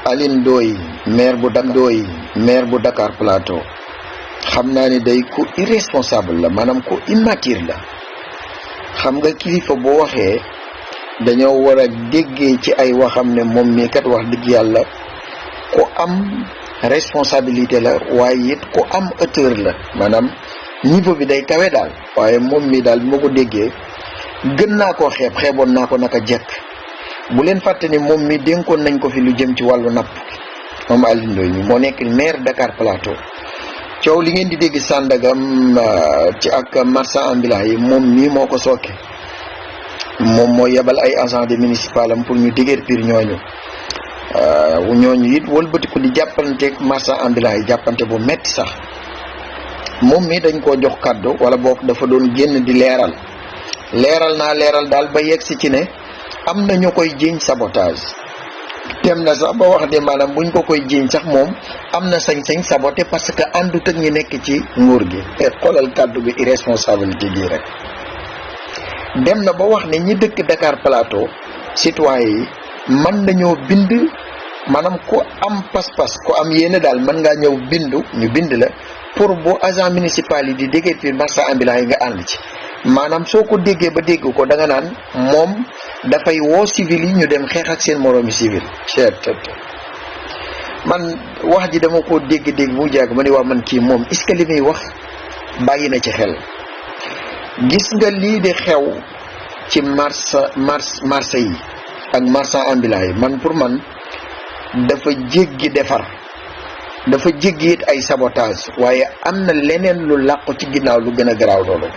Alioune Ndoye maire bu Dakar Plateau xam naa ni day ku irresponsable la maanaam ku immature la. xam nga kilifa boo waxee dañoo war a déggee ci ay waxam ne moom mii kat wax dëgg yàlla ku am responsabilité la waaye it ku am hauteur la maanaam niveau bi day kawe daal waaye moom mii daal moo ko déggee gën naa koo xeeboon naa ko naka jekk. bu leen fàtte ni moom mi dénkoon nañ ko fi lu jëm ci wàllu napp moom Alioune Ndoye mi moo nekk maire Dakar Plateau coow li ngeen di dégg Sandagam ci ak marchand ambulant yi moom mii moo ko sooke. moom moo yebal ay agent de municipal am pour ñu déguerpir ñooñu it wëlbatiku di jàppanteeg marchand ambulant yi jàppante bu metti sax. moom mi dañ koo jox kàddu wala boog dafa doon génn di leeral daal ba yegg si ci ne am na ñu koy jiiñ sabotage dem na sax ba wax de maanaam buñ ko koy jiiñ sax moom am na sañ-sañ saboté parce que àndut ak ñi nekk ci nguur gi. te xoolal kàddu gi irresponsabilité gi rek. dem na ba wax ne ñi dëkk Dakar Plateau citoyen yi mën nañoo bind maanaam ku am pas-pas ku am yéene daal mën ngaa ñëw bindu ñu bind la pour bu agent municipal yi di déguerpir marchand ambulant yi nga ànd ci. maanaam soo ko déggee ba dégg ko da nga naan moom dafay woo civil yi ñu dem xeex ak seen moroomi civil. man wax ji dama ko dégg bu jàgg ma ne waa man kii moom est-ce que li muy wax bàyyi na ci xel. gis nga lii di xew ci marché yi ak marchand ambulant yi man pour man dafa jéggi defar dafa jéggi it ay sabotage waaye am na leneen lu làqu ci ginnaaw lu gën a garaaw loolu.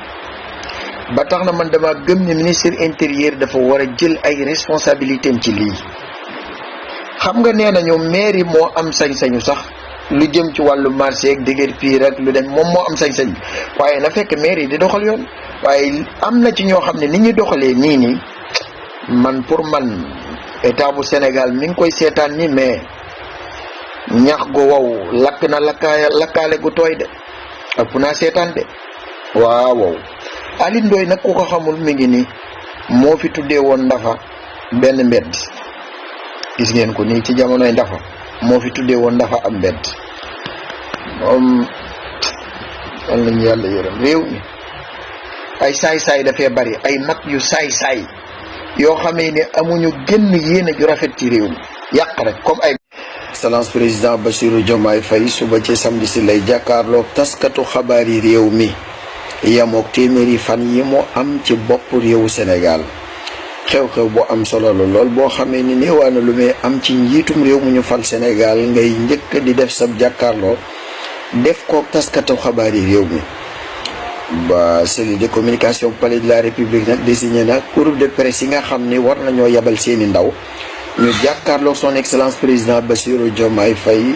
ba tax na man dama gëm ne ministre intérieur dafa war a jël ay responsabilités am ci lii. xam nga nee nañu mairie moo am sañ-sañu sax lu jëm ci wàllu marché ak déguerpir ak lu dem moom moo am sañ-sañ waaye na fekk mairie di doxal yoon. waaye am na ci ñoo xam ne ni ñu doxalee nii man pour man état bu Sénégal mi ngi koy seetaan ni mais ñax gu wow lakk na lakkaale gu tooy de ëpp naa seetaan de waaw. Alioune Ndoye nag ku ko xamul mi ngi nii moo fi tuddee woon Ndafa benn mbedd gis ngeen ko nii ci jamonoy Ndafa moo fi tuddee woon Ndafa am mbedd moom wal nañu yàlla yërëm réew mi ay saay-saay dafee bari ay mag yu saay-saay yoo xamee ne amuñu génn yéene ju rafet ci réew mi yàq rek comme ay. Excellence président Bassirou Diomaye Faye suba ci samedi si lay jàkkaarloog taskatu xabaar yi réew mi yamook téeméeri fan yi mu am ci bopp réewu Sénégal xew-xew bu am solo la lool boo xamee ni néewaana lu muy am ci njiitum réew mu ñu fal Sénégal ngay njëkk di def sab jàkkaarloo def kook taskatu xabaar yi réew mi. ba cellule de communication palais de la république nag désigné na groupe de presse yi nga xam ni war nañoo yabal seeni ndaw ñu jàkkaarloog son excellence président Bassirou Diomaye Faye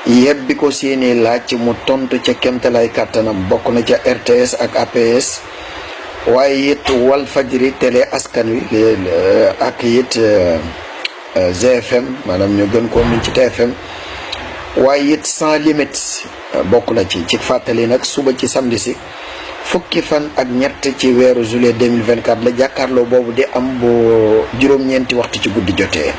yebbi ko seeni laaj mu tontu ca kemtalaay kàttanam bokk na ca RTS ak APS waaye it Walfadjri télé askan wi ak it GFM maanaam ñu gën koo min ci TFM waaye it sans limite bokk na ci fàttali nag suba ci samedi si fukki fan ak ñett ci weeru juillet 2024 la jàkkaarloo boobu di am bu juróom-ñeenti waxtu ci guddi jotee.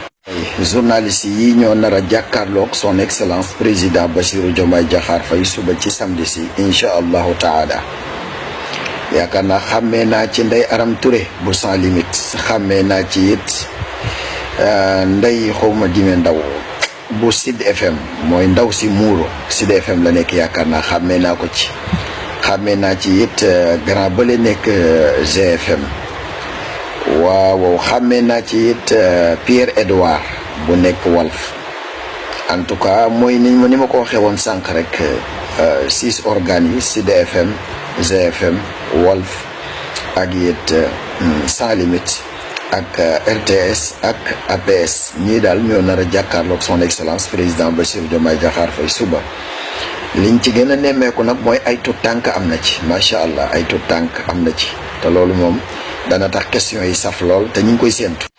journaliste yi ñoo nar a jàkkaarloog son excellence président Bassirou Diomaye Diakhar Faye suba ci samedi si incha allahu taala yaakaar naa xàmmee naa ci Ndeye Aram Touré bu sans limite xàmmee naa ci it Ndeye xawma Dime Ndaw bu Sud FM mooy ndaw si muuro Sud FM la nekk yaakaar naa xàmmee naa ko ci xàmmee naa ci it grand bële nekk GFM waaw xàmmee naa ci it Pierre Edouard bu nekk Walf en tout cas mooy ni ma ko waxee woon sànq rek 6 organes yi Sud FM GFM Walf ak it sans limite ak RTS ak APS ñii daal ñoo nar a jàkkaarloog son excellence président Bassirou Diomaye Diakhar Faye suba liñ ci gën a nemmeeku nag mooy ay tut tànk am na ci macha allah ay tut tànk am na ci te loolu moom dana tax question yi saf lool te ñu ngi koy séentu.